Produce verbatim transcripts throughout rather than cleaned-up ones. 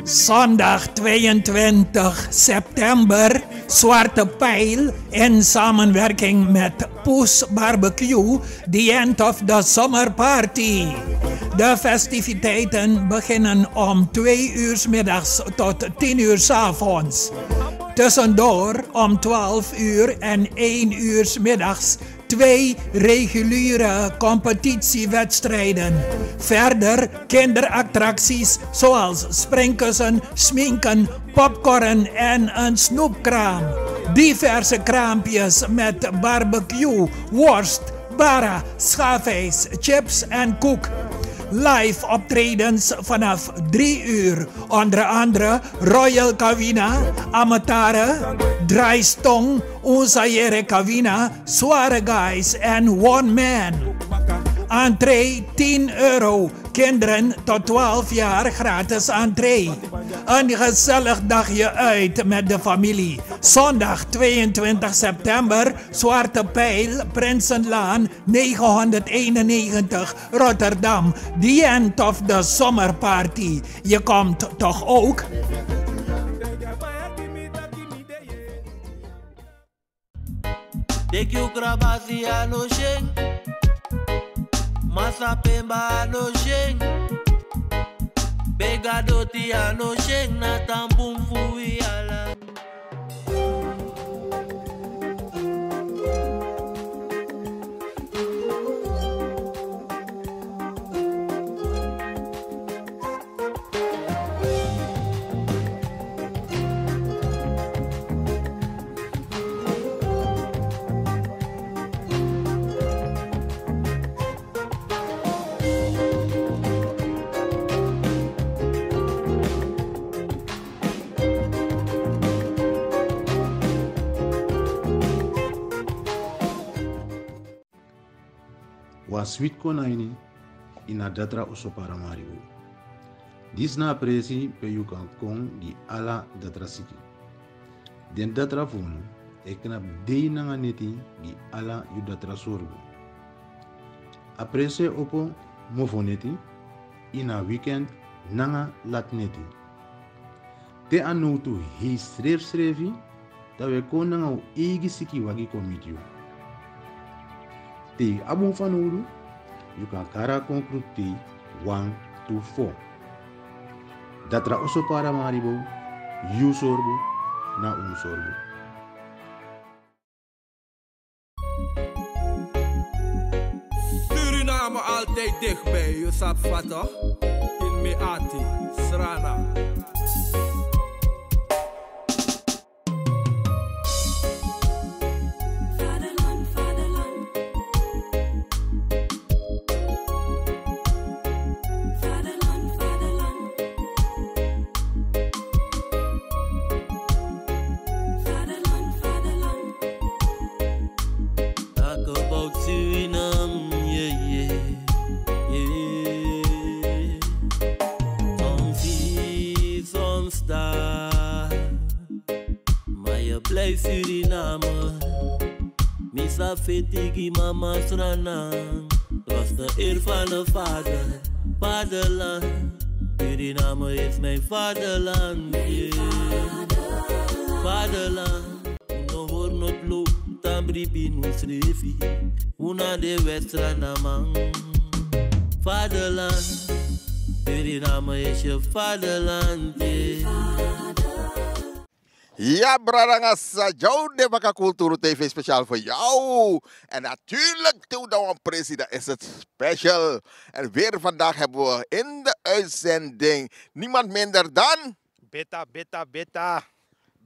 Zondag tweeëntwintig september, Zwarte Pijl in samenwerking met Poes Barbecue, the end of the summer party. De festiviteiten beginnen om twee uur 's middags tot tien uur 's avonds. Tussendoor om twaalf uur en één uur 's middags twee reguliere competitiewedstrijden. Verder kinderattracties zoals springkussen, sminken, popcorn en een snoepkraam. Diverse kraampjes met barbecue, worst, bara, schaafijs, chips en koek. Live optredens vanaf drie uur. Onder andere Royal Kawina, Amatare, Draaistong, Unsayere Kawina, Zware Guys en One Man. Entree tien euro. Kinderen tot twaalf jaar gratis entree. Een gezellig dagje uit met de familie. Zondag tweeëntwintig september, Zwarte Pijl, Prinsenlaan negenhonderdeenennegentig, Rotterdam. The end of the summer party. Je komt toch ook? Teki u krabasi a no syen. Masa pemba a no syen. Bega doti a no syen. Na tampun fu wi ala. Wan switi kon na ini, ini a datra oso Paramaribo. Disi na a presi pe yu kan kon gi ala datra siki. Den datra fu unu e knapu dei nanga neti gi ala yu datra sorgu. A presi e opo mofo neti, ini a weekend nanga lati neti. Te a nowtu hei srefsrefi, dan wi e kon nanga un eigi sikiwagi kon miti yu. Te yu abi un fanowdu, yu kan kari a kon krutu tei wan tu fo. Datra oso Paramaribo, yu sorgu na un sorgu. Suriname altijd dichtbij, je sabi toch? In Meati, Sranan. Vaderland, vaderland. Vaderland, vaderland. Vaderland, vaderland. Talk about Suriname, yeah, yeah, yeah. Soms hier, soms daar. Maar je blijft Suriname. Mi sa feti gi mama Sranan. Rust de eer van de vader, vaderland. Suriname is mijn vaderland, yeah. Vaderland. Un no hori noti lo, tan bribi un srefi. Un na de West Sranaman. Vaderland. Suriname is je vaderland, yeah. Ya, brada nanga sisa, dyaw de baka Kulturu T V speciaal voor jou. En natuurlijk, te dan wan presi, dan is het special. En weer vandaag hebben we in de uitzending niemand minder dan Beta, Beta, Beta.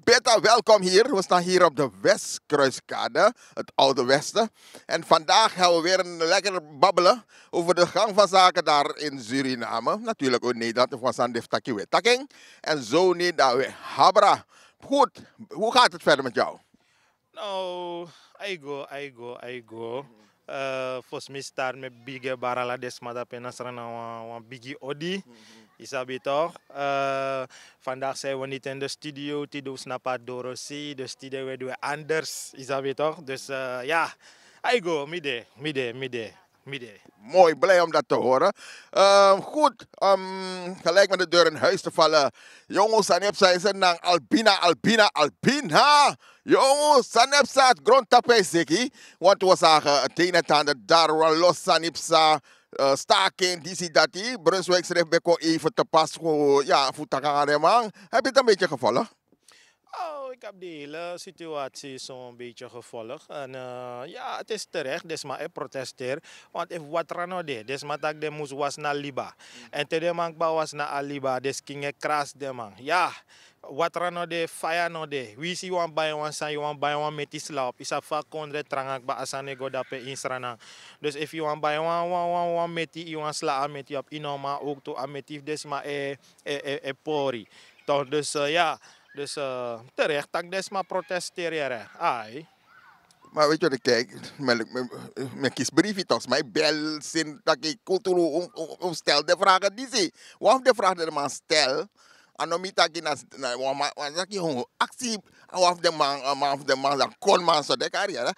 Beta, welkom hier. We staan hier op de Westkruiskade, het Oude Westen. En vandaag gaan we weer een lekker babbelen over de gang van zaken daar in Suriname. Natuurlijk ook in Nederland, of wan sani de fu taki we taki en. En zo niet dat we habra. Goed, hoe gaat het verder met jou? Nou, I go, I go, I go. Eh, fosi mi start, mi e begi bari ala den sma dape na Sranan wan, wan bigi odi. Mhm. Yu sabi toch? Eh, vandaag zijn we niet in de studio, te dus na pa Dorosi, dus te de we doen anders. Yu sabi toch? Dus, eh, ja, I go, mi de, mi de, mi de. Mi de. Mooi, blij om dat te horen. Ehm, goed, ehm, gelijk met de deur in huis te vallen. Jongens, Sanepsa is er nang Albina, Albina, Albina. Jongens, Sanepsa, het grondtapijt ziki. Want we zagen het een en het ander daar, Los Sanipsa, eh, staking, disi dati. Brunswijk schrijft Beko even te pas. Voor, ja, voor Takanga de man. Heb je het een beetje gevolgd? Oh, ik heb de hele situatie zo'n beetje gevolgd. En eh, ja, het is terecht. Desma e protesteer. Want if watra no de, desma tak de mus was na liba. En te de man kba was na a liba, de skin e kras de man. Ja, watra no de, faya no de. Wi si wan bai wan san, yu wan bai wan meti sla op. Isa fa kondre tranga kba a san e go dape in Sranan. Dus if yu wan bai wan, wan, wan, wan meti, yu wan sla a meti op. Yu no man ook tu a meti if desma e, e, e, e pori. Toch, dus eh, ja. Dus eh, terecht tak desma protesteer yere. Ai. Maar weet je wat ik kijk? Mijn, mijn, mijn kiesbriefje toch, mijn bel zin dat ik cultuur om, om, om stel de vragen die ze. Wat de vraag die de man stel? Ano mi taki na na wan man wan taki hon aksi. A wan fu den man, a man fu den man dan kon man so de kari yara.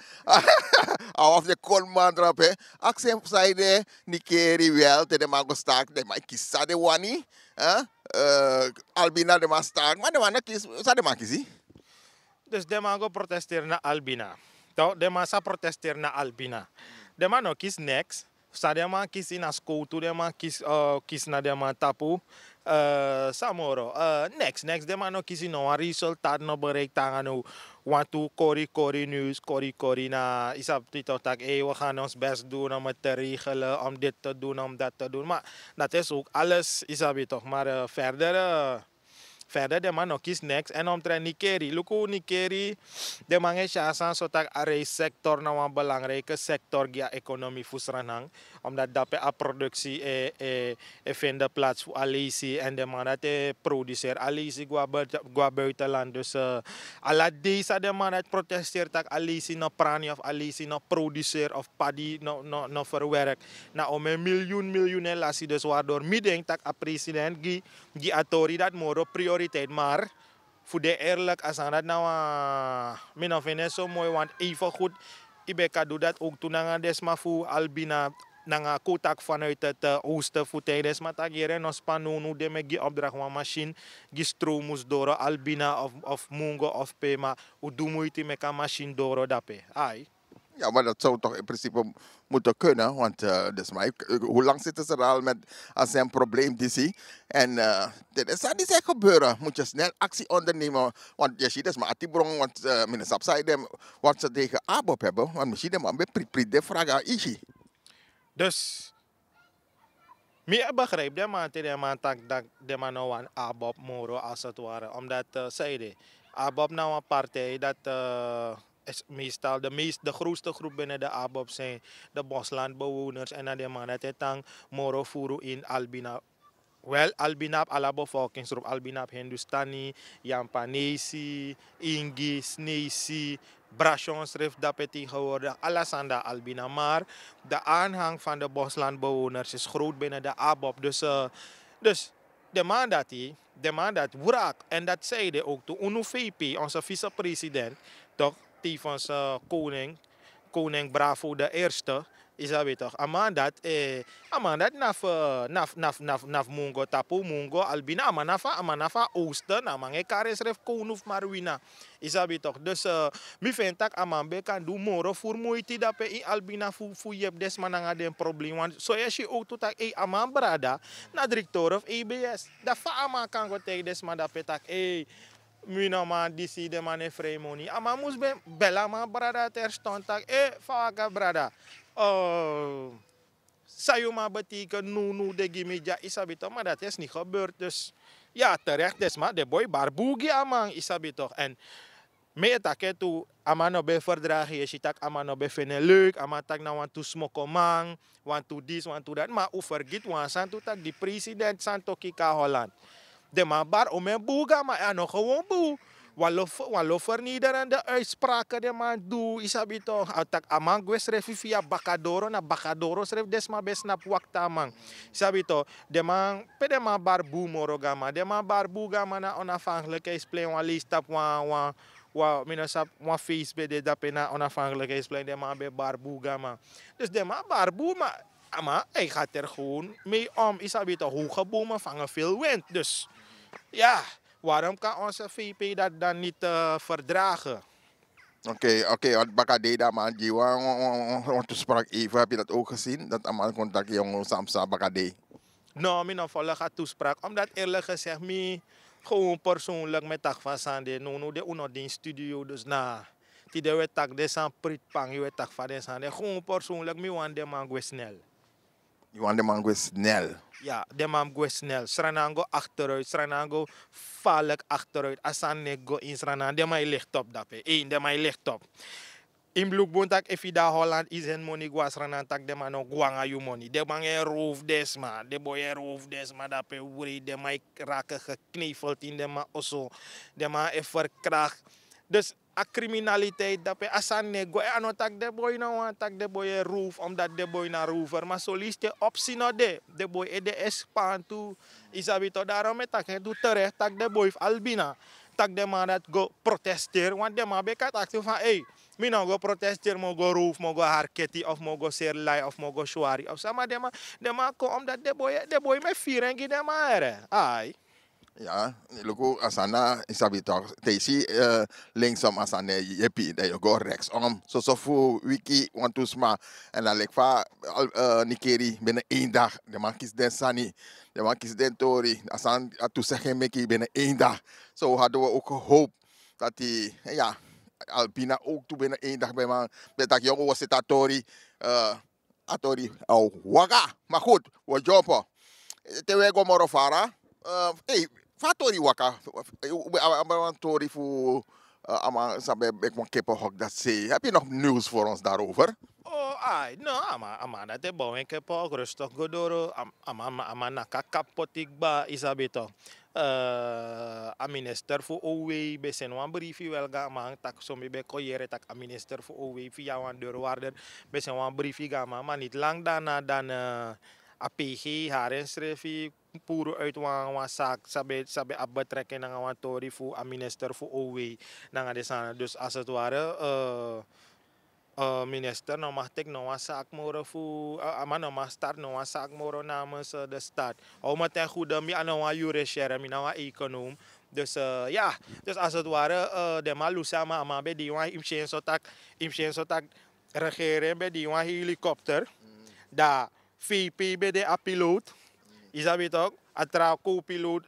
A wan fu den kon man drape. Aksi en fu saide ni keri wel te den man go start den man kisi sa den wani. Albina den man start ma den man no kisi. Sa den man kisi. Dus den man go protesteri na Albina. Toch den man sa protesteri na Albina. Den man no kisi neks. San den man kisi na skowtu den man kisi na den man tapu. Samoro neks neks den man no kisi no wan resultaat no bereikti nanga no. Wantu kori kori news kori kori na yu sabi tu yu tok' taki ei we gan ons best dun om te regelen om dit te dun om dat te dun ma dat is ook alles yu sabi yu tok' maar verder. Verder den man no kisi neks èn omtrent nikeri luku nikeri. Den man e si a sani so taki a reissektor na wan belangrike sektor gi a ekonomi fu sranang. Omdat dape a produksi e fende plats fu a leisi èn den man dati e produseri a leisi go na buitenland dus ala dei san den man dati protesteri tak' a leisi no prani of a leisi no produseri of padi no ferwerk. Na omen milyun milyun e lasi dus wari dori mi denki tak' a president gi gi a tori dati moro prioriteit mar fu de erlik a sani dati na wan mi no feni en so moi want eifen gud yu ben kan du dati owktu nanga den sma fu albina nanga kon un taki fanuiti owsten fu ten den sma taki yere no span nownow den mi e gi opdrakti wan masin gi strow mus doro albina of mungo of pe ma un du muiti meki a masin doro dape ai. Ja maar dat zou toch in principe moeten kunnen want dus maar hoe lang zitten ze er al met als zijn probleem disi en dit is dat die zijn gebeuren moet je snel actie ondernemen. Want je ziet dus maar atibron want minister zei dem wat ze tegen abob hebben want misschien de man ben pripri de vraag aan isi. Dus mi e begrijp den man te den man taki dati den man no wani abob moro als het ware omdat saide abob na wan partij dati meestal de meest de grootste groep binnen de abob zijn de boslandbewoners en na den man dati e tan moro furu in albina. Wel albina abi ala bevolkingsgroep albina abi hindustani, yapanesi, ingi, sneisi, brasyon srif dape tegenwoordig ala sani dan albina maar de aanhang van de boslandbewoners is groot binnen de abob dus dus de man dati de man dati wrak en dati zeide ook tu unu vp onze vicepresident toch tevens koning koning bravo de eerste. Isabi toch a man dati a man dati na fu na fu na fu na fu na fu mungo tapu mungo albina a man na fu a man na fu a oosten a man e kari en srif kownu fu marwina. Isabi toch dus mi feni tak' a man ben kan du moro furu muiti dape ini albina fu yepi den sma nanga den problem wan so yu e si owtu tak' a man brada na direktore fu abs. Dan fa a man kan go taigi den sma dape tak' mi no man disi den man no e frei moni a man mus ben beli a man brada terstond tak' fa waka brada. San yu man beteken nownow de gi mi dya yu sabi to ma dati esi ni gebeurt dus ya terekti den sma den boi bari bun gi a man yu sabi to èn mi e taki en tu a man no ben ferdragi yu e si tak' a man no ben feni en leuk a man taki na wantu smokoman wantu disi wantu dati ma un fergiti wan sani tu tak' di president santo kika holland. Den man bari omen bun gi a man èn a no gewon bun. Wan lo fernederende uitsprake den man du yu sabi to a taki a man gwe srefi fu yu a bakadoro na bakadoro srefi den sma ben snapu wakti a man. Yu sabi to den man pe den man bari bun moro gi a man den man bari bun gi a man na onafhankelikheidsplei wan leisi tapu wan wan mi no sabi wan feisi ben de dape na onafhankelikheidsplei den man ben bari bun gi a man. Dus den man bari bun ma A man, hij gaat er gewoon mee om. Isabi toch, hoge bomen vangen veel wind. Dus ja, waarom kan onze V P dat dan niet eh, verdragen? Oké, oké, want bakadei dan man, die wan, wan, wan, wan toespraak even, heb je dat ook gezien? Dat allemaal contact jongen, Samsa, bakadei. No, mi no volg a toespraak. Omdat eerlijk gezegd, mi gewoon persoonlijk met tak van Sande. No, no, de uno din studio, dus na. Tide we tak de san pritpang, we tak van de Sande. Gewoon persoonlijk, mi wan de man gwe snel. You want the man go snel. Ja, de man gwe snel. Sranango achteruit, Sranango falek achteruit. Asan ne go in Sranango, de man licht op dape. Eén, de man licht op. In Bloekbon tak efi da Holland is hen money go a Sranango tak de man no go anga you money. De man e roof desma, de boy e roof desma dape wrei, de man raken gekneveld in de man oso. De man e verkracht. Dus a criminaliteit dape a sani ne go, a no taki de boy no wan taki de boy e roof omdat de boy na rover, ma solisti e opsi no de. De boy e de espantu. Isabi to darom e taki en tu terek taki de boy fu albina, taki de man dati go protesteri want de man ben kan taki tu fan ei, mi no go protesteri, mi o go roof, mi o go harketi of mi o go seri lai of mi o go swari of sama de man. De man kon omdat de boy de boy mi e firi en gi de man here. Ai. Ya, luku a sani na, yu sabi tok, te yu si, eh, linksom a sani na yepi, dan yu go reksom. Soso fu wiki wantu sma. Èn dan leki fa, eh, Nikeri bini één dag den man kisi den sani, den man kisi den tori. A sani a tu segi en meki bini één dag. So wi hadi wi ook gehoopt dati, ya, albina ook tu bini één dag ben man ben taki yongu wi o seti a tori, eh, a tori a o waka. Ma goed, wi o dyompo. Te wi e go moro fara, eh, ei, fa a tori waka? Wi abi wan tori fu, eh, a man san ben meki wan kepo hok dati sei. Hebi yu nog nieuws voor ons daarover? O ai no, a man a man dati e bow en kepo hok rustig go doro. A man a man naki a kapu poti kba, yu sabi to. Eh, a minister fu ow ben seni wan brifi wel gi a man tak' so mi ben kon yere tak' a minister fu ow via wan deurwaarder ben seni wan brifi gi a man, ma niti lang dana dan, eh, a pg hari ensrefi puru uiti wan wan saki san ben abi betrekin nanga wan tori fu a minister fu ow nanga den sani. Dus als het ware, eh, minister no mag teki no wan saki moro fu, a man no mag starti no wan saki moro namens de stad. How mi ten gude mi a no wan jurist yere, mi na wan ekonom. Dus ya, dus als het ware, den man lusu a man, a man ben dei wan, yu mus si en so tak', yu mus si en so tak' regering ben dei wan helikopter. Dan vp ben de a piloot. Yu sabi tok', a tra co-piloot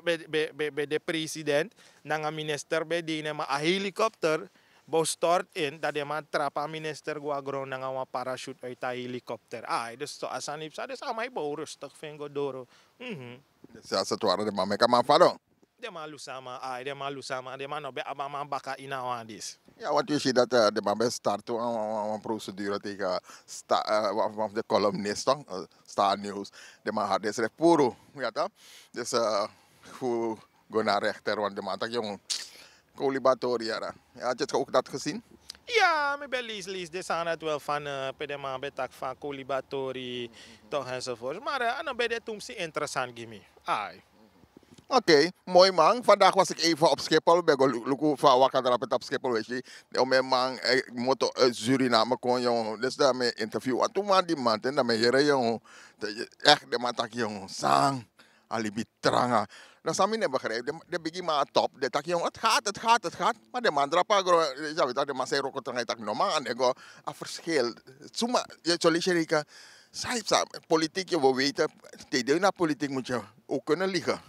ben de president nanga minister ben dei ne ma a helikopter bo stort in dan den man trapu a minister go na gron nanga wan parachute uiti a helikopter. Ai dus so a sani psa dus a man e bow rustig fu en go doro. Mhm. Sasi twara den man meki a man fadon. Den man lusu a man, ai den man lusu a man, den man no ben abi a man baka ini a wan disi. Ya, want yu si dati den man ben starti wan procedure tegen wan fu den columnist, star news. Den man hari densrefi puru, ya ta. Dus fu go na a rechter want den man taki yongu, kolibatori yara. Ya, yu hati ook dati gezien? Ya, mi ben leisi leisi den sani dati wel fan, pe den man ben taki fan kolibatori, toch enzovoort, maar a no ben de tu mus si interessant gi mi. Ai. Oké, moi man, vandaag was ik even op Schiphol ben go luku fa a waka drape tapu Schiphol wesi. Den o mi man moto uit Suriname kon yongu, dus dan mi interview wantu man di man ten dan mi yere yongu. Echt den man taki yongu sang, a libi tranga. Dan san mi no begrijp, den bigi man a top den taki yongu het gaat, het gaat, het gaat. Maar den man drape a gron, yu sabi taki den man sei roko tranga yu taki no man a no e go. A verschil. Suma yu e soli serika. San yu psa, politiek yu wil weten. Te yu de na politiek mus yu ook kunnen liegen.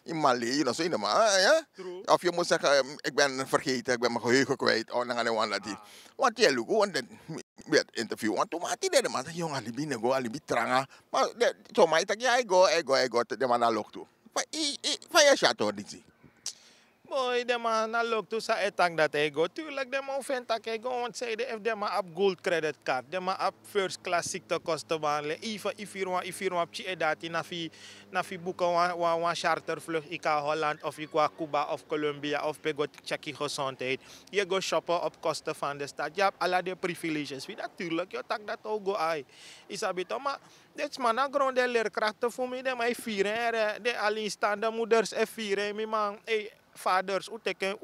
In Malay, yu no so in de man, ya. Of yu mus segi, ik ben vergeten, ik ben mi geheugen kwijt o nanga den wan dati. Want yu e luku want den, mi e interview wantu man tide, den man taki yongu a libi no e go, a libi tranga. Ma den, so man e taki ya, a e go, a e go, a e go, den man na loktu. Fa yu e si a tori disi? Boi, den man na loktu san e taki dati a e go, turliki den man o feni tak' a e go want san ede efu den man abi gold credit card, den man abi first class siktekosten behandelen, even yu firi wan yu firi wan pikin ede ati na fu yu, na fu yu buku wan wan chartervlugt yu kon na Holland of yu kon na Cuba of Colombia of pe go tyeki gesondheid. Yu e go shoppen op kosten van de stad, yu abi ala den privileges fu yu, naturlik yu o taki dati a o go ai. Yu sabi to ma, den sma na gron den lerkrakte fu mi den man e firi en here, den alinstande muders e firi en mi man. Faders, un teki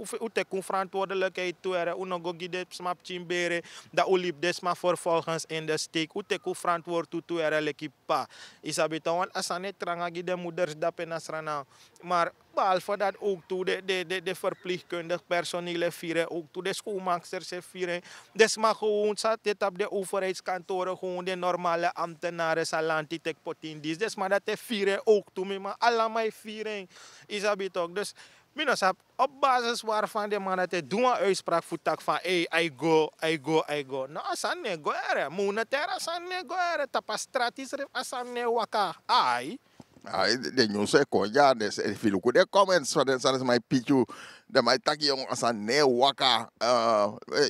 un verantwoordelikheid tu ere, un no go gi den sma pikin bere, dan un libi den sma vervolgens in de steek. Un teki un verantwoord tu tu ere leki p'pa. Yu sabi tok, want a sani e tranga gi den moeders dape na Sranan. Maar behalve dat ook tu de verpleegkundig personeel e firi en, ook tu de schoonmaaksters e firi en. Den sma gewoon san de tapu den overheidskantore, gewoon den normale ambtenaren san lanti teki poti ini dis, den sma dati e firi en ook tu, mi man, alama e firi en. Yu sabi tok, dus mi no sabi op basis waarvan den man dati e du wan uitspraak fu taki van ei, a e go, a e go, a e go. No, a sani no e go ere. Monetair a sani no e go ere. Tapu a strati srefi a sani no e waka. Ai. Ai, den nyunsu e kon dya, den se efu yu luku den comments fa den sani sma e piki yu. Den man e taki yongu, a sani no e waka.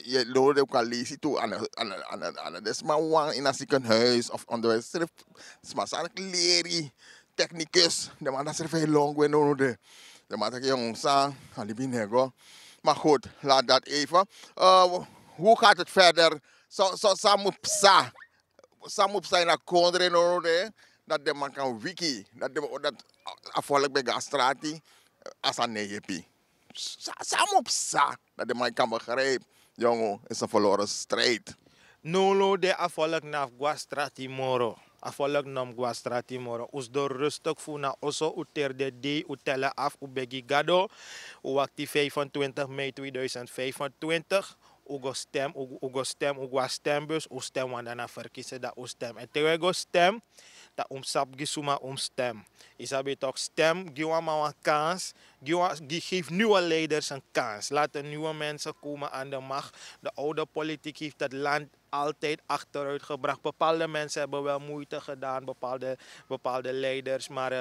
Yu e lon den kan leisi tu, a no den sma wan ini a ziekenhuis of onderwijs srefi. Sma san leri, technicus, den man dati srefi e lon gwe nownow de. Den man taki yongu, san a libi no e go. Maar goed, laat dat even. Hoe gaat het verder? San mus psa? San mus psa ini a kondre nownow de, dati den man kan wiki, dati a volk ben go na strati? A sani no e yepi. San mus psa dati den man kan begrijpi? Yongu, is en verloren strijd. Nownow de a volk no abi go na strati moro. A volk no mus go na strati moro. Un sidon rustig fu un na oso, un teri den dei, un teli afu, un begi Gado. Un wakti vijfentwintig mei tweeduizend vijfentwintig. Un go stem, un go stem, un go na stembus, un stem, want dan na verkiezing dan un stem. En te un e go stem, dan un mus sabi gi suma un mus stem. Yu sabi tok, stem, gi wan man wan kans, gi wan, gi, geef nieuwe leiders een kans. Laat de nieuwe mensen komen aan de macht. De oude politiek heeft het land altijd achteruit gebracht. Bepaalde mensen hebben wel moeite gedaan, bepaalde, bepaalde leiders, maar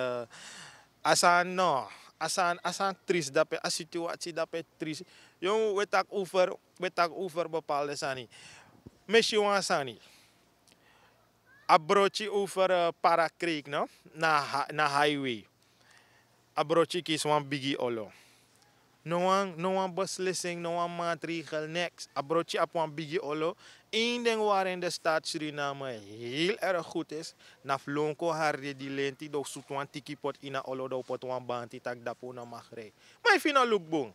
a sani no, a sani, a sani trisi dape, a situatie dape trisi. Yu, we taki over, we taki over bepaalde sani. Mi si wan sani. A broti over Parakreek, no, na highway. A broti kisi wan bigi olo. No wan, no wan beslissing, no wan maatregel, niks. A broti abi wan bigi olo. Eén ding waarin de staat Suriname heel erg goed is, na fu lon kon hari di lenti, dan un sutu wan tiki poti ini a olo, dan un poti wan banti taki dape un no mag rij. Ma efu yu no luku bun,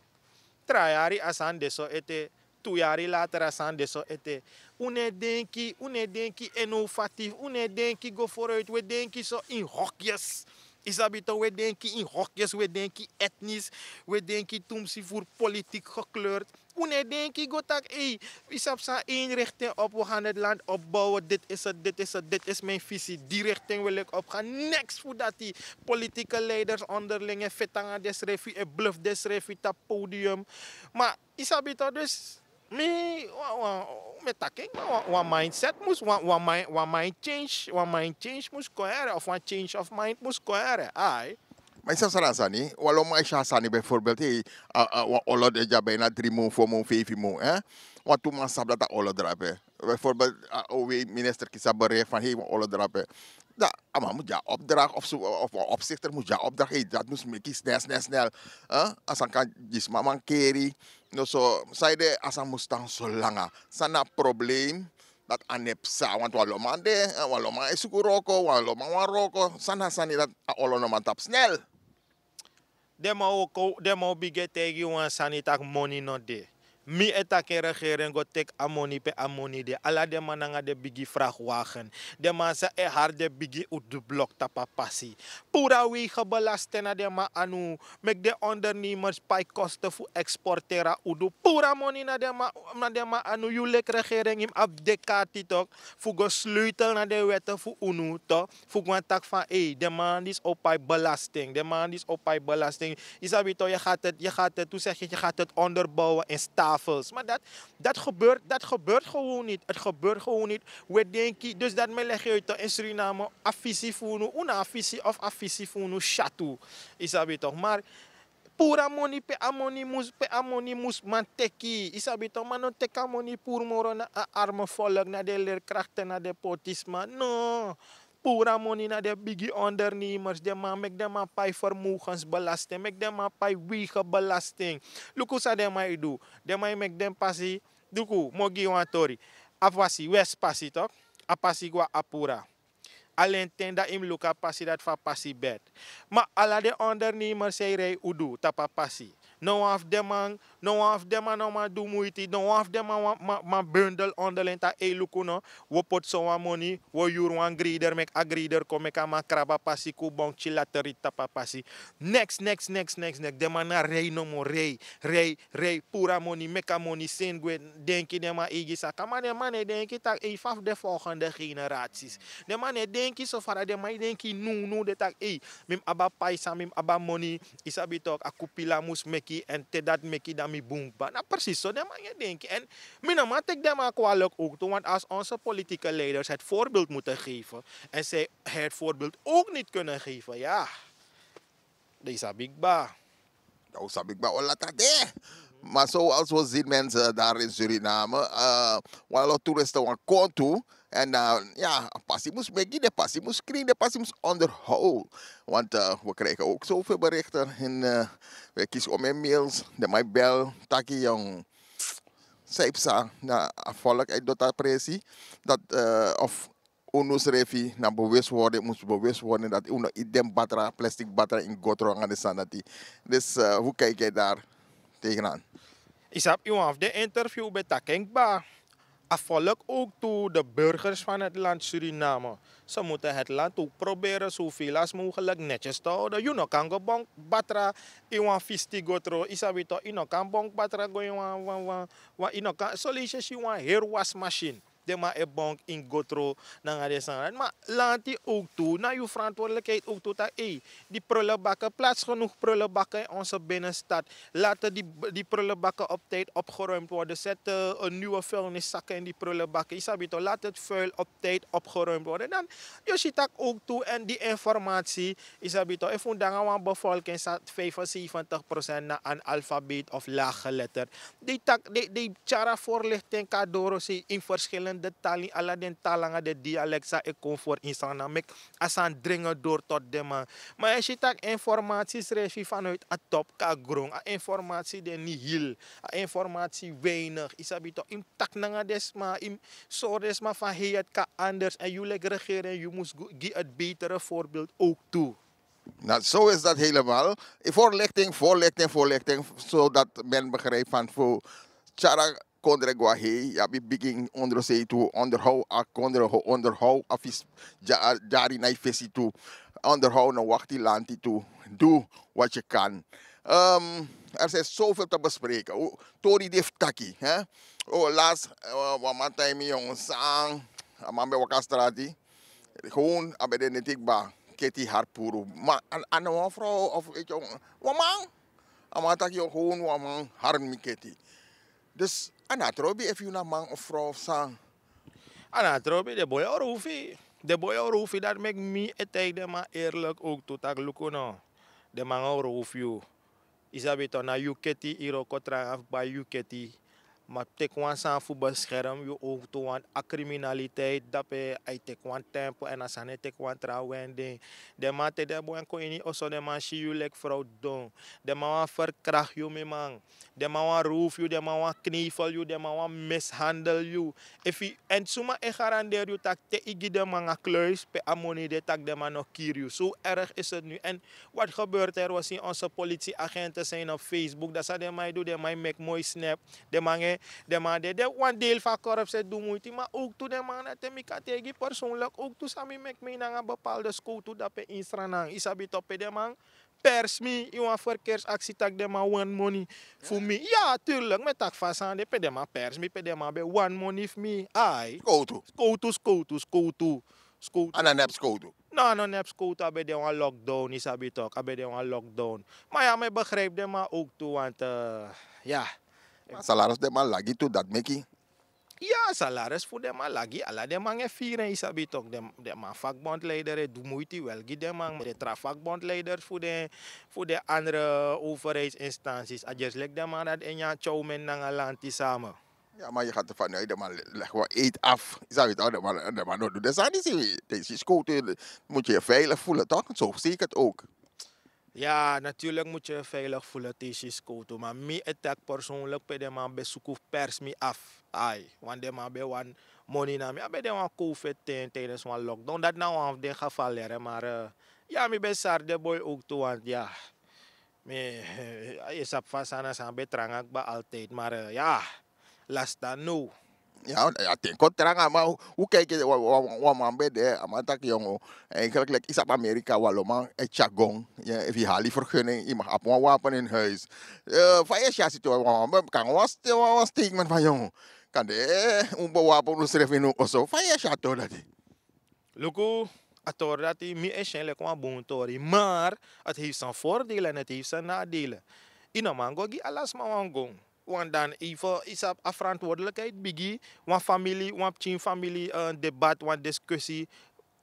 tra yari a sani de so ete, tu yari later a sani de so ete. Un no e denki, un no e denki innovatief, un no e denki go vooruit, un e denki so in hokjes. Yu sabi tok, un e denki in hokjes, un e denki etnisch, un e denki tumsi voor politiek gekleurd. Un no e denki go taki, ei, yu sabi san, één richting op, we gaan het land opbouwen, dit is het, dit is het, dit is mijn visie, die richting wil ik op gaan. Niks fu dati. Politieke leiders onderling e feti nanga densrefi, e bluff densrefi tapu podium. Ma yu sabi tok, dus mi, wan, wan, mi e taki, wan, wan mindset mus, wan, wan mind, wan mind change, wan mind change mus kon ere, of wan change of mind mus kon ere. Ai. Ma yu sabi san na a sani, wan lo man e si a sani, bijvoorbeeld, ei, wan olo de dya bijna dri mun, fo mun, feifi mun, eh? Wantu man sabi dati a olo drape. Bijvoorbeeld, a, o, we minister kisi a bericht van, hei, wan olo drape. Dan a man mus gi a opdracht of so, of wan opzichter mus gi a opdracht, hei, dati mus meki snel, snel, snel. Eh? A sani kan gi sma mankeri. No so, sanede a sani mus tan so langa? San na a probleem dati a no e psa? Want wan lo man de, eh, wan lo man e suku wroko, wan lo man wani wroko. San na a sani dati a olo no man tapu snel? Den man o kon, den man o bigin e taigi yu wan sani taki moni no de. Mi e taki en, regering go teki a moni pe a moni de. Ala den man nanga den bigi vrachtwagen, den man san e hari den bigi udu blok tapu a pasi. Puru a wegenbelasting na den man anu. Meki den ondernemers pai kosten fu eksporteri a udu. Puru a moni na den man, na den man anu. Yu leki regering, yu mus abi den karti tok, fu go sleutel na den wette fu unu tok, fu go taki van, ei, den man disi o pai belasting, den man disi o pai belasting. Yu sabi tok, yu gaat het, yu gaat het, tu segi, yu gaat het onderbouwen in stapels. Maar dat, dat gebeurt, dat gebeurt gewoon niet. Het gebeurt gewoon niet. We denki, dus dati mi e legi yu uit, in Suriname, a visie fu unu, un no abi visie, of a visie fu unu syatu. Yu sabi tok, maar puru a moni pe a moni mus, pe a moni mus man teki. Yu sabi tok, man no teki a moni puru moro na a arme volk, na den leerkrachten, na den poti sma. No. Puru a moni na den bigi ondernemers, den man, meki den man pai vermogensbelasting, meki den man pai wegenbelasting. Luku san den man e du. Den man e meki den pasi. Luku, mi o gi yu wan tori. A pasi, West Pasi tok, a pasi go na Apura. Alen ten dan yu mus luku a pasi dati fu a pasi bed. Ma ala den ondernemers e rij udu tapu a pasi. No wan fu den man, no wan fu den man no man du muiti, no wan fu den man wan man bundel onderling taki ei luku no, wi o poti so wan moni, wi o yuru wan greder meki a greder kon meki a man krabu a pasi kubon kisi lateri tapu a pasi. Neks neks neks neks neks den man na rei nomo rei, rei rei puru a moni meki a moni seni gwe. Denki den man eigi saka ma den man no e denki taki ei fa fu den folgende generatis. Den man no e denki so fara den man e denki nownow den taki ei, mi mus abi a paisa mi mus abi a moni. Yu sabi tok a kupila mus meki èn te dati meki dan mi bun kba na presis so den man e denki èn mi no man teki den man kwalik owktu want as onse politike leiders het voorbeeld mutu geven èn zij het voorbeeld owk niti kunnen geven ya. Den yu sabi kba. Dan wi sabi kba olata de. Maar zoals we zien mensen daar in Suriname, wi alo toeristen wan kon tu. En dan ya a pasi mus meki de pasi mus kring de pasi mus onderhou. Want we krijgen ook zoveel berichten in we kisi om en mails de mai bel taki yong. Saipsa na a volk uit dota presi dat of unu srefi na bewustwording mus bewustwording dat unu eat den batra plastic batra in gotro anga de sani dati. Dus hoe kijk jij daar tegenaan? Yu sabi yu wan fu den interview ben taki en kba. A volk ook tu de burgers van het land Suriname. Ze moeten het land ook proberen zoveel als mogelijk netjes te houden yu no kan go bonk batra. In wan fisti gotro yu sabi to yu no kan bonk batra go in wan wan wan wan yu no kan soleisi yu si wan heri wasmachine. Den man e bonk in gotro nanga den sani ma lanti ook tu na yu verantwoordelijkheid ook tu taki ei, die prullenbakken plaats genoeg prullenbakken in onze binnenstad. Laten die prullenbakken op tijd opgeruimd worden zetten een nieuwe vuilniszakken in die prullenbakken yu sabi to laat het vuil op tijd opgeruimd worden dan yu si taki ook tu en die informatie. Yu sabi to efu un de nanga wan bevolking san vijfenzeventig procent na analfabeet of laaggeletterd. Dei tyari a voorlichting kon na doro sei in verschillende tali ala den tali nanga den dialekt san e kon for in srana meki a sani dringe dori tot den man. Ma yu e si tak' informasi srefi fanuiti a top kon na gron a informasi de nihil. A informasi weinig yu sabi tok' yu mus taki nanga den sma yu mus sori den sma fan hei eti kon na anders èn yu leki regering yu mus gi eti betere voorbeeld ouk tu. Na so is dat helemaal. Voorlichting voorlichting voorlichting, zodat men begrijpt van fu tyari a kondre go na hei yu abi bigin ondrosei tu onderhou a kondre onderhou a fis. Dyari na yu fesi tu. Onderhou na wakti lanti tu. Du wat yu kan. Er zin soveel te bespreken. Tori di fu taki. Las wan man taimi yongu sang a man ben waka strati. Gewoon a ben de neti kba keti hari puru ma a na wan frow of eti yongu wan man. A man taki yongu gewoon wan man hari mi keti. Dus a na a trobi efu yu na man of frow of sang. A na a trobi den boi orofi. Den boi orofi dati meki mi e taigi den man eerlik owktu tak' luku no. Den man orofi yu. Yu sabi to na yu keti yu wroko tranga fu bai yu keti. Ma teki wan sani fu beskerm yu owktu want a kriminaliteit dape a e teki wan tempu èn a sani e teki wan tra wen den. Den man te den boi en kon ini oso den man si yu leki frow didon. Den man wani ferkrakti yu mi man. Den man wani rufu yu den man wani knevel yu den man wani mishandel yu. Efu yu èn suma e garanderi yu tak' te yu gi den man a kluis pe a moni de tak' den man no kiri yu so erg isi eti nu èn wat gebeurt er we si onse polisi agenten sin op facebook dan san den man e du den man e meki moi snap. Den man e den man de den wan deel fu a korpsi e du muiti ma owktu den man na te mi kan taigi persoonlik owktu san mi meki mi nanga bepaalde skowtu dape instra nanga yu sabi topu pe den man. Pers mi yu wan ferkers aksi tak' den man wani moni fu mi ya turlik mi e taki fu a sani de pe den man pers mi pe den man ben wani moni fu mi ai. Skowtu skowtu skowtu skowtu. A na nepi skowtu. No a no nepi skowtu a ben de wan lockdown yu sabi tok' a ben de wan lockdown. Ma ya mi e begripi den man owktu want ya. A salaris den man lagi tu dati meki. Ya a salaris fu den man lagi ala den man e firi en yu sabi tok' den man vakbondleider e du muiti wel gi den man ma den tra vakbondleider fu den fu den andre overheidsinstansis a dyesi leki den man dati e nyan tyowmen nanga lanti sama. Ya ma yu gati fani den man legi wan eti afu yu sabi tok' den man no du den sani disi. Den yu si skowtu yu mus yu e veilik fulu tok' so fu seki eti owk. Ya naturlik mus yu e veilik fulu te yu si skowtu ma mi e taki persoonlik pe den man ben suku fu pers mi afu. Ai want den man ben wani moni na mi a ben de wan kowfeti ten tidensi wan lockdown dati na wan fu den gevalere mari. Ya mi ben sari den boi owktu want ya. Mi, a yu sabi fa sani na san ben tranga kba altijd, maar, eh, ya, lasta no. Ya, ya ten kon tranga, ma u kijk, wan man ben de, a man taki yongo, eigenlijk leki yu sabi Amerika, wan lo man e tyari gon, efu yu hali vergunning yu mag abi wan wapen in huis. Fa yu e si a situatie, wan man ben kan wan statement van yongo, kan de un bewapen unsrefi in un oso. Fa yu e si a tori dati? Luku, a tori dati mi e si en leki wan bun tori, maar het heeft zijn voordelen en het heeft zijn nadelen. Yu no man go gi ala sma wan gon. Want dan even yu sabi a verantwoordelijkheid bigi, wan famili, wan pikin famili, eh, debat, wan discussie,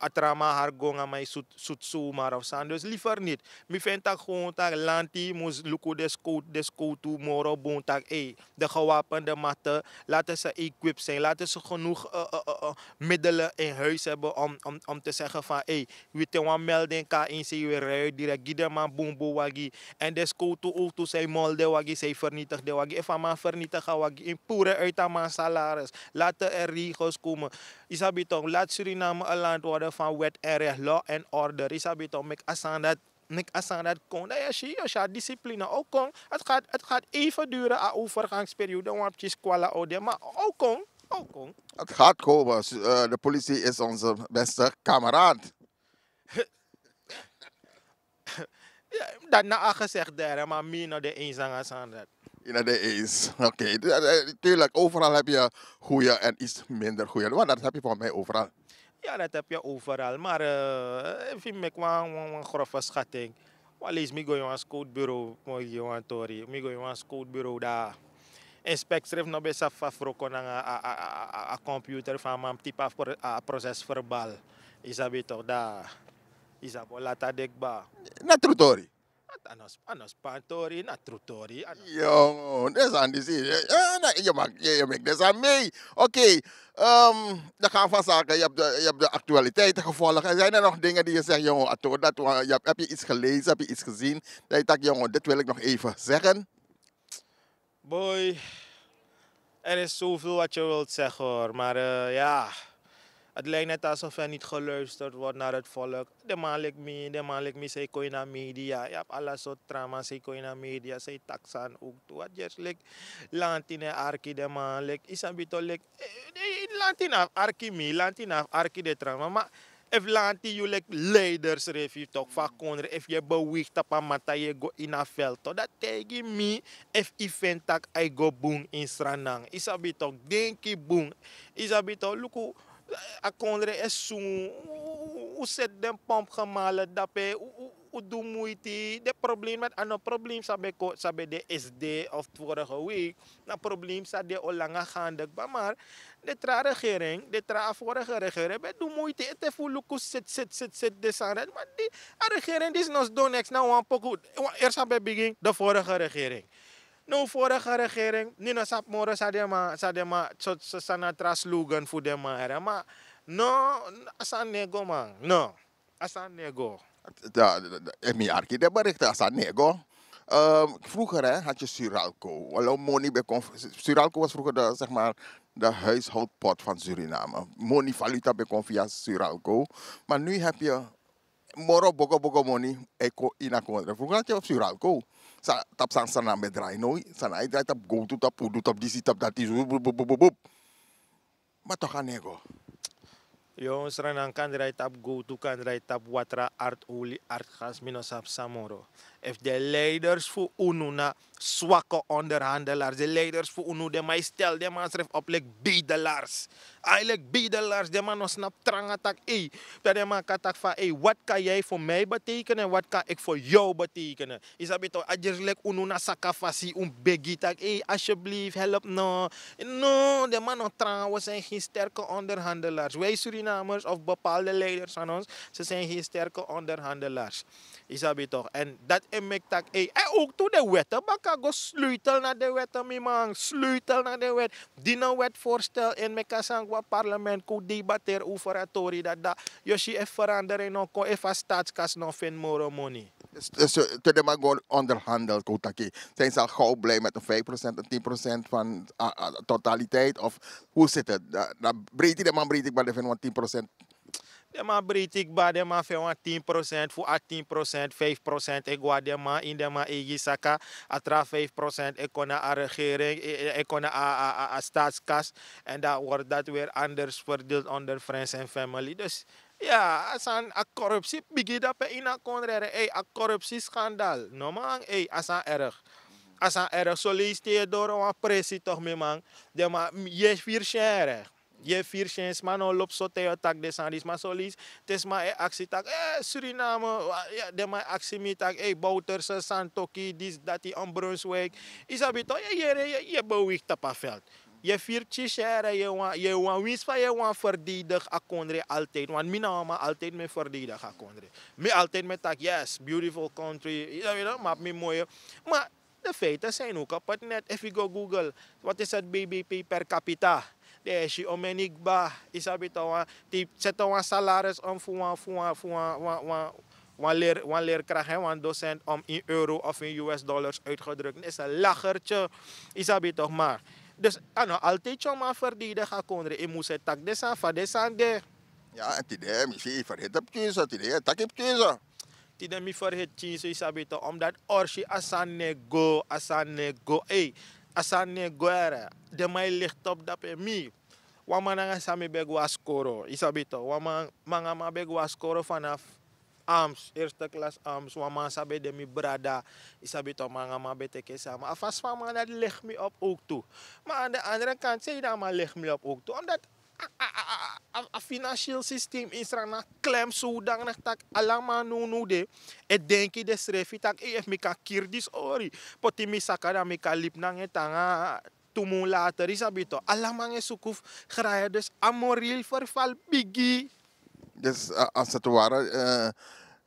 a tra man hari go nanga man yu sutu sowmar of sani. Dus liever niet. Mi feni tak' gewoon tak' lanti mus luku den skowtu, den skowtu moro bun tak' ei, de gewapende machten, laten ze equipped zijn, laten ze genoeg, eh, eh, eh, eh, middelen in huis hebben om, om, om te zeggen van ei, wi te wan melding kon a ini sei, wi rij direct gi den man bunbun wagi. En den skowtu owtu san e mol den wagi, san e vernietig den wagi, efu a man vernietig a wagi, in pure uit a man salaris. Laten er regels komen. Yu sabi toch, laat Suriname een land worden van wet en recht, law and order. Yu sabi toch, meki a sani dati, meki a sani dati kon. Dan yu e si, yu e si a discipline o kon. Het gaat, het gaat even duren, a overgangsperiode, wan pikin skwala o de, maar o kon, o kon. Het gaat komen. Eh, de politie is onze beste kameraad. Ya, dati na a gezegde, ma mi no de eens nanga a sani dati. Yu no de eens. Oké. Natuurlijk, overal heb je goede en iets minder goede. Maar dat heb je volgens mij overal. Ya, dati abi yu overal, maar, eh, efu yu meki wan, wan, wan grofe schatting. Wan leisi mi go ini wan skowtu bureau, mi o gi yu wan tori. Mi go ini wan skowtu bureau, da inspector srefi no ben sabi fa fu wroko nanga a, a, a, a, a computer fu a man type a pro-, a proces-verbaal. Yu sabi toch, da yu sabi o lati a de kba. Na tru tori. A no, a no span tori, na tru tori. A no. Yo, den sani disi, eh, eh, na, yu mag, yu, yu meki den sani mee. Oké, ehm, dan gaan we van zaken. Je hebt de, je hebt de actualiteiten gevolgd. Zijn er nog dingen die je zegt, jongen, a tori dati, wa-, je hebt, heb je iets gelezen, heb je iets gezien, dat je dacht, jongen, dit wil ik nog even zeggen? Boy, er is zoveel wat je wilt zeggen hoor, maar, eh, ja, het lijkt net alsof er niet geluisterd wordt naar het volk. Den man leki mi, den man leki mi san e kon ini a media. Yu abi ala sortu tra man san e kon ini a media, san e taki sani ook tu. Wat yu e si leki lanti no e arki den man, leki, yu sabi toch, leki, eh, eh, lanti no abi arki mi, lanti no abi arki den tra man, ma efu lanti yu leki leider srefi toch fu a kondre, efu yu e beweeg tapu a matta, yu e go ini a veld toch, dan taigi mi efu yu feni tak' a e go bun ini Sranan. Yu sabi toch, denki bun. Yu sabi toch, luku, a kondre e sun, un seti den pomp gemalen dape, un, un, un du muiti. Den probleem, a no probleem san ben kon, san ben de esde of vorige week. Na probleem san de o langa gaande kba, maar den tra regering, den tra, a vorige regering ben du muiti ete fu luku seti, seti, seti, seti den sani dati. Ma di, a regering disi no sidon neks na wan poku. Wan, eri san ben bigin, de vorige regering. Now vorige regering, mi no sabi moro san den man, san den man, so, so, san na a tra slogan fu den man, ere, ma no, a sani no e go, man, no. A sani no e go. Efu mi arki den berichten, a sani no e go. Ehm, vroeger, hè, had je Suralco. Wan lo moni ben kon, Suralco was vroeger de, zeg maar, de huishoudpot van Suriname. Moni, valuta ben kon via Suralco. Maar nu heb je moro bogo bogo moni e kon ini a kondre. Vroeger had je op Suralco. San tapu sani Sranan ben e drai now, Sranan e drai tapu gowtu, tapu udu, tapu disi, tapu dati, bup, bup, bup, bup. Ma toch a no e go. Yo, Sranan kan drai tapu gowtu, kan drai tapu watra, ardolie, argas, mi no sabi san moro. Efu den leiders fu unu na swake onderhandelaars, den leiders fu unu, den man e stel den man srefi op leki bedelaars. Ai, leki bedelaars, den man no snapu tranga tak' ei, dan den man kan taki fa ei, wat kan jij voor mij betekenen, wat kan ik voor jou betekenen? Yu sabi toch, a gersi leki unu na saka fasi, un begi tak' ei, alsjeblieft, help, no. No, den man no tranga, we zijn geen sterke onderhandelaars. Wij Surinamers of bepaalde leiders van ons, ze zijn geen sterke onderhandelaars. Yu sabi toch, en dati e meki tak' ei, en ook tu den wetten baka, go sleutel na den wetten, mi man, sleutel na den wet. Dini wetsvoorstel en meki a sani go na parlement, kon debatteren over a tori dati, dan yu o si efu verandering no kon, efu a staatskas no feni moro moni. Dus, dus, eh, te den man go onderhandel, kon taki, zijn ze al gauw blij met een vijf procent, een tien procent van, ah, ah, totaliteit? Of hoe zit het? Dan, dan breiti den man, breiti, maar den feni wan tien procent. Den man breiti kba, den man feni wan tin prosent, fu a tin prosent, vijf prosent e go na den man, ini den man eigi saka. A tra vijf prosent e kon na a regering, e kon na a statskas. En dan word dat weer anders verdeeld onder friends en family. Dus ya, a sani, a korupsi bigi dape ini a kondre. Ei, a korupsiskandal, no man, ei, a sani erg. A sani erg. Soleisi te yu e doro wan presi toch, mi man. Den man, yu e firi syen. Yu e firi syen, sma no lobi so te yu o taki den sani disi. Ma soleisi te sma e aksi taki, eh, Suriname. Den man e aksi mi taki, ei, Bouterse, Santoki, disi, dati, en Brunswijk. Yu sabi toch, yu e yere, yu e bewegi tapu a veld. Yu e firi syen, yu e wani, winsi fa yu e wani ferdedigi a kondre altijd. Want mi na wan man altijd mi e ferdedigi a kondre. Mi altijd mi e taki, yes, beautiful country. Yu sabi toch, ma mi moi. Ma de feiten zijn ook op het net. Efu yu go Google, wat is het B B P per capita? Den e si omeni kba, yu sabi toch, wan, te yu seti wan salaris om fu wan, fu wan, fu wan, wan, wan, wan leer, wan leerkracht, hè, wan docent, om in euro of in U S dollars uitgedrukt, is een lachertje. Yu sabi toch, maar. Dus a no altijd yu man ferdedigi a kondre, yu mus e taki den sani fa den sani de. Ya, en tide mi si yu ferheti p'twinso, tide yu e taki p'twinso. Tide mi ferheti p'twinso, yu sabi toch, omdat orsi a sani no e go, a sani no e go, ei, a sani no e go, ere. Den man e licht op dape. Mi, wan man nanga san mi ben go na skoro, yu sabi toch, wan man, mi nanga a man ben go na skoro vanaf Amps, eerste klas Amps, wan man san ben de mi brada, yu sabi toch, mi nanga a man ben teke sama. A fasi fa a man dati leg mi op ook tu. Maar aan de andere kant, sanede a man leg mi op ook tu, omdat a, a, a, a, a financieel systeem ini Sranan klem zodanig taki ala man nownow de e denki densrefi taki, ei, efu mi kan kiri disi ori, poti mi saka, dan mi kan libi nanga en te nanga tu mun later, yu sabi toch. Ala man e suku fu graya, dus a moreel verval bigi. Dus, eh, als het ware, eh,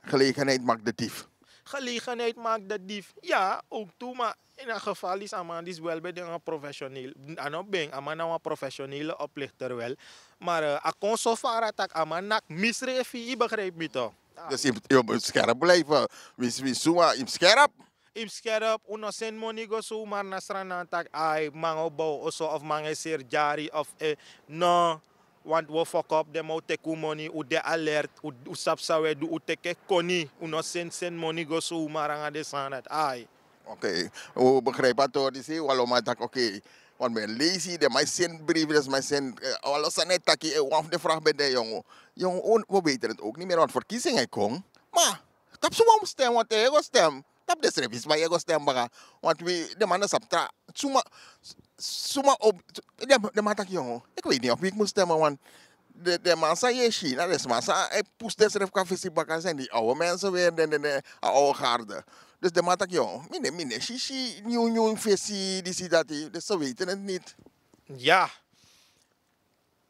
gelegenheid maakt de dief. Gelegenheid maakt de dief. Ya, ook tu, ma in a geval disi a man disi wel ben de wan professioneel, a no ben, a man na wan professionele oplichter wel. Maar, eh, a kon so fara taki a man naki misrefi, yu begrijp mi toch. Dus yu mus, yu mus scherp blijven. Winsi, winsi suma, yu mus scherp. Yu mus scherp, un no seni moni go sumar na Sranan taki, ai, mi man o bow oso of mi man e seri dyari of, eh, no. Want un o fokop, den man o teki un moni, un de alert, un, un sabi san un e du, un teki koni, un no seni, seni moni go sumar nanga den sani dati, ai. Oké, un begrijp a tori disi, wan lo man taki, oké. Want mi e leisi, den man e seni brief, den man e seni, eh, wan lo sani e taki, eh, wan fu den vraag ben de, yongu. Yongu, un, un weet het ook niet meer, want verkiezing e kon. Ma, tapu suma un mus stem, want te yu e go stem, tapu densrefi sma yu e go stem baka. Want wi, den man no sabi tra, suma, suma op, den, den man taki, yongu, ik weet niet of wie ik moet stemmen, want den, den man san yu e si, na den sma san e pusu densrefi kon na fesi baka, zijn die oude mensen weer, den, den, den, a oude garde. Dus den man taki, yongu, mi no, mi no e si, si nyun, nyun fesi, disi, dati, dus ze weten het niet. Ya.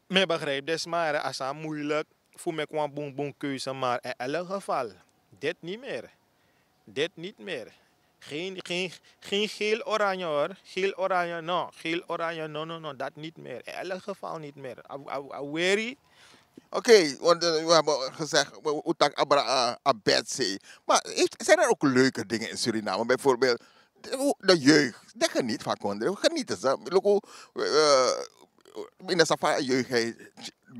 Mi e begrijp den sma, a sani moeilijk fu meki wan bunbun keuze, maar in elk geval, dit niet meer. Dit niet meer. Geen, geen, geen geel-oranje, hoor. Geel-oranje, no. Geel-oranje, no, no, no, dat niet meer. In elk geval niet meer. A, a, a weri. Oké, want, eh, we hebben gezegd, we, we tak abra, eh, a bad say. Maar heeft, zijn er ook leuke dingen in Suriname? Bijvoorbeeld, de, de jeugd, die geniet van kondre. We genieten ze. Look, eh, in de sava jeugd, hij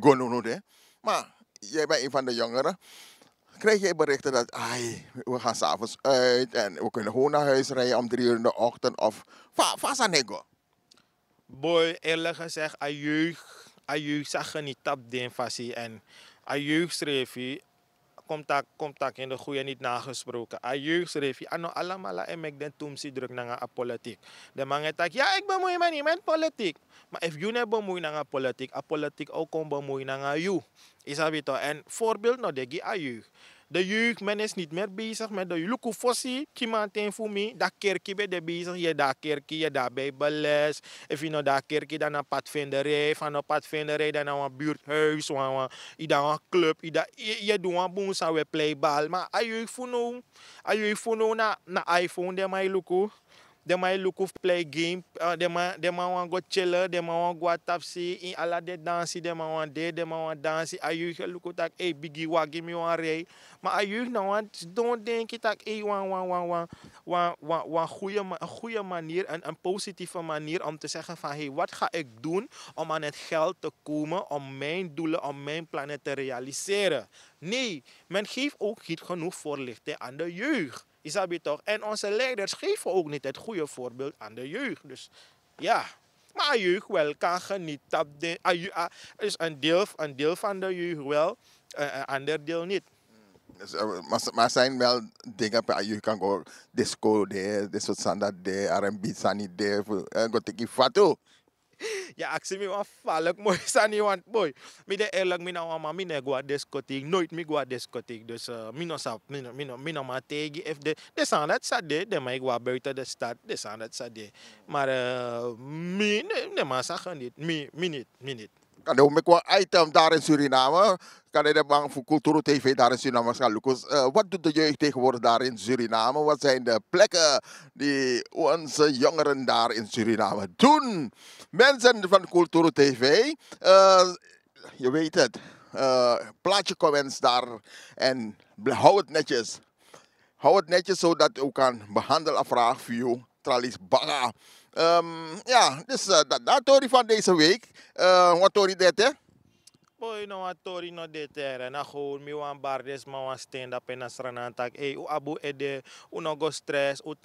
go no, no, de. Maar jij bent een van de jongeren. Krijg jij berichten dat, ai, we gaan 's avonds uit en we kunnen gewoon naar huis rijden om drie uur in de ochtend of fa, fa san e go? Boy, eerlijk gezegd, a jeugd, a jeugd sa geniet tapu den fasi. En a jeugd srefi, kom taki, kom taki, in de goede niet nagesproken. A jeugd srefi, a no alamala e meki den tumsi druk nanga a politiek. Den man e taki, ya, ik bemoei me niet met politiek. Maar efu yu no e bemoei nanga politiek, a politiek o kon bemoei nanga yu. Yu sabi toch, en voorbeeld no de gi a jeugd. De jeugd, men is niet meer bezig met de, luku fosi, kimanten fu mi, dan kerki ben de bezig, yu e de na kerki, yu e de na bijbelles. Efu yu no de na kerki, dan na padvinderij, fa no padvinderij, dan na wan buurthuis, wan, wan, yu de na wan club, yu de na, yu, yu e du wan bun sani, wi e plei bal. Ma a jeugd fu now, a jeugd fu now na, na iPhone den man e luku. Den man e luku fu plei game. Den man wan go chillen, den man wan go na tapsi. Ini ala den dansi den man wan de, den man wan dansi. A yuyu e luku taki ei bigi wagi mi wan rei. Ma a yuyu na wan sidon denki taki ei wan wan wan wan wan wan wan goede manier, en positieve manier om te zeggen van hey wat ga ik doen om aan het geld te komen om mijn doelen, om mijn plannen te realiseren. Nee, men geeft ook niet genoeg voorlichting aan de jeugd. Isabi toch? En onze leiders geven ook niet het goede voorbeeld aan de jeugd. Dus ja. Maar a jeugd wel kan genieten. Dus een deel van de jeugd wel, een ander deel niet. Maar er zijn wel dingen per a jeugd kan go disco de, de soort sanda de, R&B sani de, go tiki fatu. Ya aksi mi wan falek moi sani want boy, mi de eerlijk mi na wan man mi no e go na diskotheek, nooit mi go na diskotheek. Dus mi no sabi, mi no man tegi efu de, de sani dati sa de, den man e go na buiten de stad, de sani dati sa de. Maar mi, den man sa geniet, mi niet, mi niet. Kan de un meki wan item daar in Suriname? Kan de de bank fu Kulturu TV daar in Suriname gaan lukus? Wat doet de jeugd tegenwoordig daar in Suriname? Wat zijn de plekken die onze jongeren daar in Suriname doen? Mensen van Kulturu TV, je weet het, plaatje comments daar en hou het netjes. Hou het netjes zodat u kan behandelen a vraag fu yu. Tralis baga. Ya, dus dat na tori van deze week. Wat tori dete? Boy no wan tori no de tere na gewoon mi wan bardisma wan sten dape na sranan taki ei un abi un ede, un no go stress, un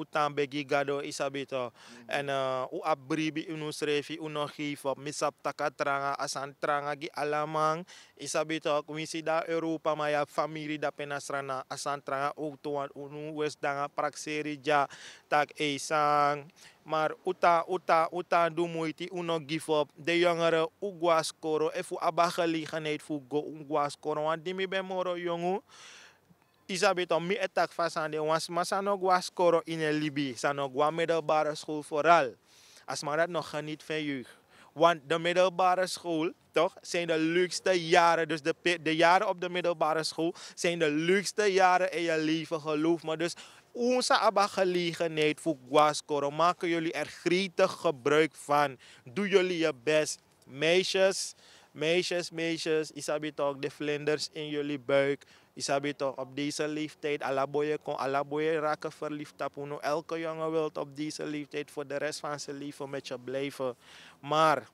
tan begi gado isabito. En un abi bribi in un srefi un no geef op mi sabi taki a tranga a sani tranga gi ala man. Isabito winsi dan europa man yu abi famiri dape na sranan a sani tranga owtu wan unu wesi dan a prakseri dya. Taki ei san. Mar un tan un tan un tan du muiti un no gifop den yongere un go na skoro efu un abi a gelegenheid fu un go un go na skoro wan di mi ben moro yongu. Yu sabi to mi e taki fa a sani de wan sma san no go na skoro ini en libi san no go na midelbare skol foral. A sma dati no geniti fu en yug. Want de midelbare skol tok' sin de leukste yare dus de yare op de midelbare skol sin de leukste yare in yu leven geloof mi dus. Un sa abi a gelegenheid fu go na skoro maken yuli er gretig gebruik van. Doe yuli yu best. Meisjes, meisjes meisjes yu sabi tok' de vlinders in yuli buik. Yu sabi tok' op deze leeftijd ala boye kon ala boye raken verliefd tapu unu elke yonge wilt op deze leeftijd voor de rest van sin leven met yu blijven. Maar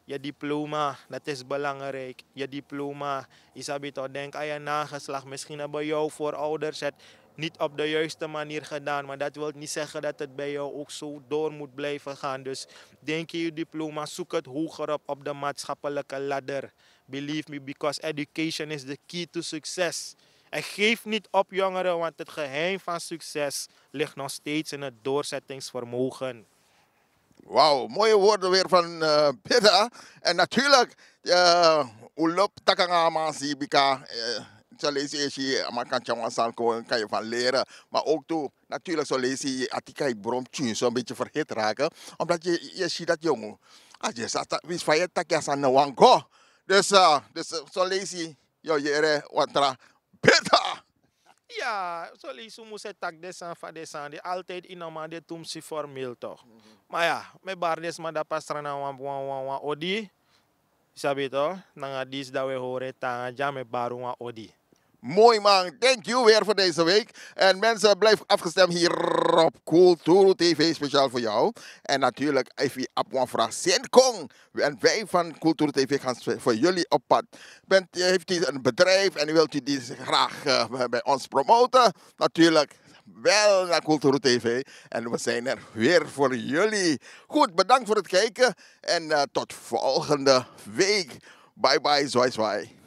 yu diploma dat is belangrijk yu diploma. Yu sabi tok' denk aan yu nageslag misschien hebben yu voorouders het niet op de juiste manier gedaan maar dat wilt niet zeggen dat het bij jou ook zo door moet blijven gaan dus denk je yu diploma zoek het hoger op op de maatschappelijke ladder. Believe me because education is the key to succes. En geef niet op jongeren want het geheim van succes ligt nog steeds in het doorzettingsvermogen. Wow, mooie woorden weer van Pita. En natuurlijk, un lobi taki nanga a man si bika, so leisi yu e si a man kan tyari wan sani kon kan yu van leren. Maar ook tu, natuurlijk so leisi a tiki a e brom tyun so een beetje verhit raken. Omdat yu e si dati yongu a yu e sa wisi fa yu e taki a sani na wan go. Dus so leisi yu o yere wan tra Pita. Ya, so leisi un mus e taki den sani fa den sani de altide ini a man de tumsi formeel tok'. Ma ya, mi e bari den sma dapu a srana wan wan wan wan odi. Yu sabi tok', nanga disi dan un e hori e tan nanga dya mi e bari un wan odi. Mooi man, thank you weer voor deze week. En mensen blijf afgestemd hier op Kulturu TV speciaal voor jou. En natuurlijk efu yu abi wan vraag send kon. En wij van Kulturu TV gaan voor jullie op pad. Bent, heeft u een bedrijf en wilt u die graag bij ons promoten? Natuurlijk, wel naar Kulturu TV. En we zijn er weer voor jullie. Goed, bedankt voor het kijken. En tot volgende week. Bye bye, zwaai zwaai.